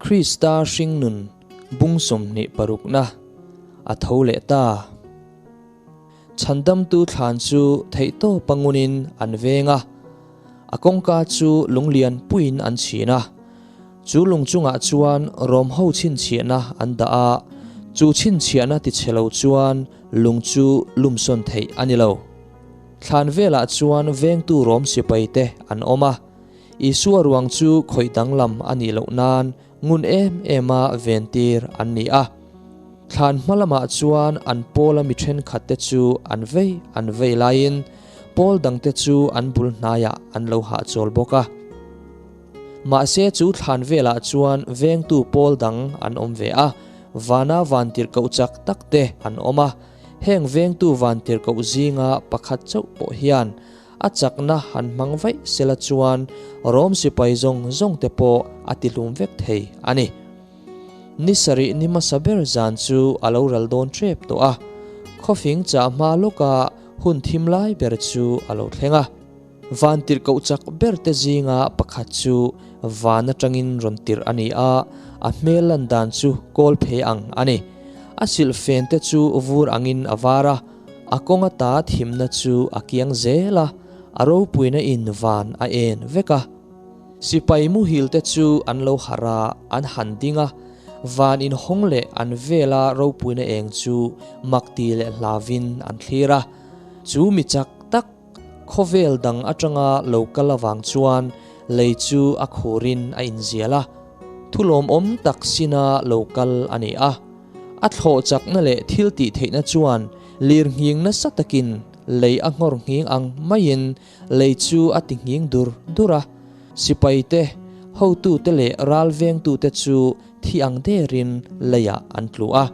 Krista hringnun bung 26na a tho leh ta. Chhandamtu thlan chu theihtawpa ngunin an veng a, a kawngka chu lunglian puiin an chhin a. Chu lung chungah chuan Rom ho chhinchhiahna an dah a, chu chhinchhiahna tichhe lo chuan lung chu lumsawn theih a ni lo. Thlan velah chuan vengtu Rom sipaite an awm a, Isua ruang chu khawih danglam a nih loh nan ngun em ema ventir an ni a. Thlan hma lamah chuan an pawla mi thenkhatte chu an vei an vei laiin pawl dangte chu an bul hnaiah an lo hahchawl bawk a. Mahse chu thlan velah chuan vengtu pawl dang an awm ve a, vana vantirhkoh chak takte an awm a. Heng vengtu vantirhkoh zinga pakhat chauh pawh hian A chakna han hmang vaih sela chuan Rom sipai zawng zawng te pawh a ti hlum vek thei a ni. Ni sarih ni hmasa ber zan chu a lo ral dawn tep tawh a, khawfing chah hma lawka hun thim lai ber chu a lo thleng a. Van tirhkoh chak ber te zinga pakhat chu van atangin rawn tirh a ni a, a hmel lan dan chu kawl phei ang a ni. A silhfen te chu vur angin a var a. A kawng ata thimna chu a kiang zel a, a ropuina in van a en vek a. Sipai muhil te chu an lo harh a, an han ding a, van inhawng leh an vela ropuina eng chu makti leh hlavin an thlir a. Chu mi chak tak khawvel dang atanga lo kal avang chuan lei chu a khurin a inzial a, thulawmawm tak sina lo kal a ni a. A thlawh chakna leh thil tih theihna chuan lir nghing nasa takin lei a nghawr nghing ang maiin lei chu a ti nghing dur dur a. Sipaite, hotute leh ral vengtute chu thi ang derin leiah an tlu a.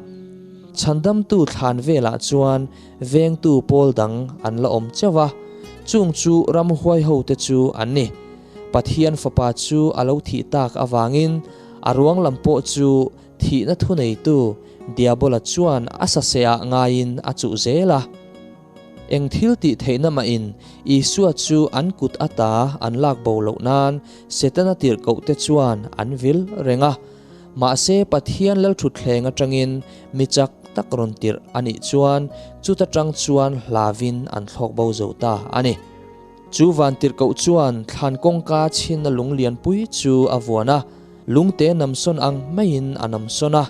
Chhandamtu thlan velah chuan vengtu pawl dang an la awm chauh a, chung chu ramhuai hote chu an ni. Pathian Fapa chu a lo thih tak avangin a ruang lam pawh chu Thihna thuneitu Diabola chuan a sasehah ngaiin a chuh zel a. Eng thil tih theihna mahin Isua chu an kut ata an lak bo loh nan Setana tirhkohte chuan an vil reng a. Mahse Pathian lalthutthleng atangin mi chak tak rawn tirh a nih chuan chuta tang chuan hlavin an thlawk bo zo ta a ni. Chu van tirhkoh chuan thlan kawngka chhinna lung lianpui chu a vuan a. Lungte namsawn ang maiin a namsawn a.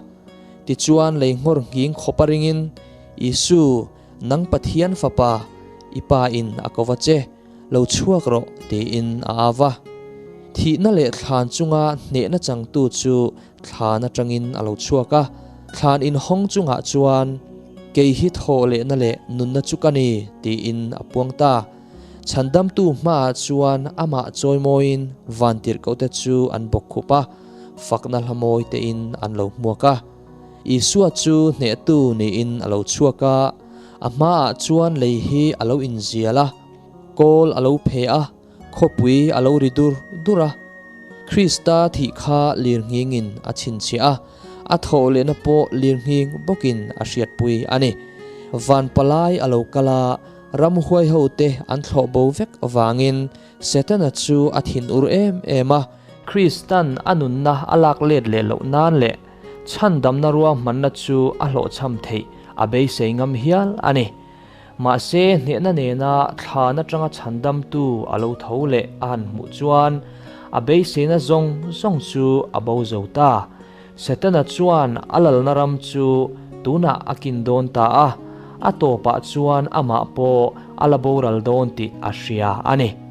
Tichuan lei nghawr nghing khawp a ringin, Isu, nang Pathian Fapa, i Pa in a ko va che, lo chhuak rawh, tiin a au va. Thihna leh thlan chunga hnehna changtu chu thlan atangin a lo chhuak a, thlan inhawng chungah chuan, Kei hi thawh lehna leh nunna chu ka ni, tiin a puang ta. Chhandamtu hmaah chuan amah chawimawiin vantirhkohte chu an bawk khup a, fakna hla mawi tein an lo hmuak a. Isua chu hnehtu niin a lo chhuak a, a hmaah chuan lei hi a lo inzial a, kawl a lo phe a, khawpui a lo ri dur dur a. Krista thih kha lirnghingin a chhinchhiah a, a thawh lehna pawh lirnghing bawkin a hriatpui a ni. Van palai a lo kal a, Ramhuai hote an thlawh bo vek avangin Setana chu a thinur em em a. Kristan a nunna a lak let leh loh nan leh chhandamna ruahmanna chu a hlawhchham theih a beisei ngam hial a ni. Mahse hnehna nena thlan atanga chhandamtu a lo tho leh a han hmuh chuan a beiseina zawng zawng chu a bo zo ta. Setana chuan a lalna ram chu tunah a kin dawn ta a, a tawpah chuan amah pawh a la boral dawn tih a hria a ni.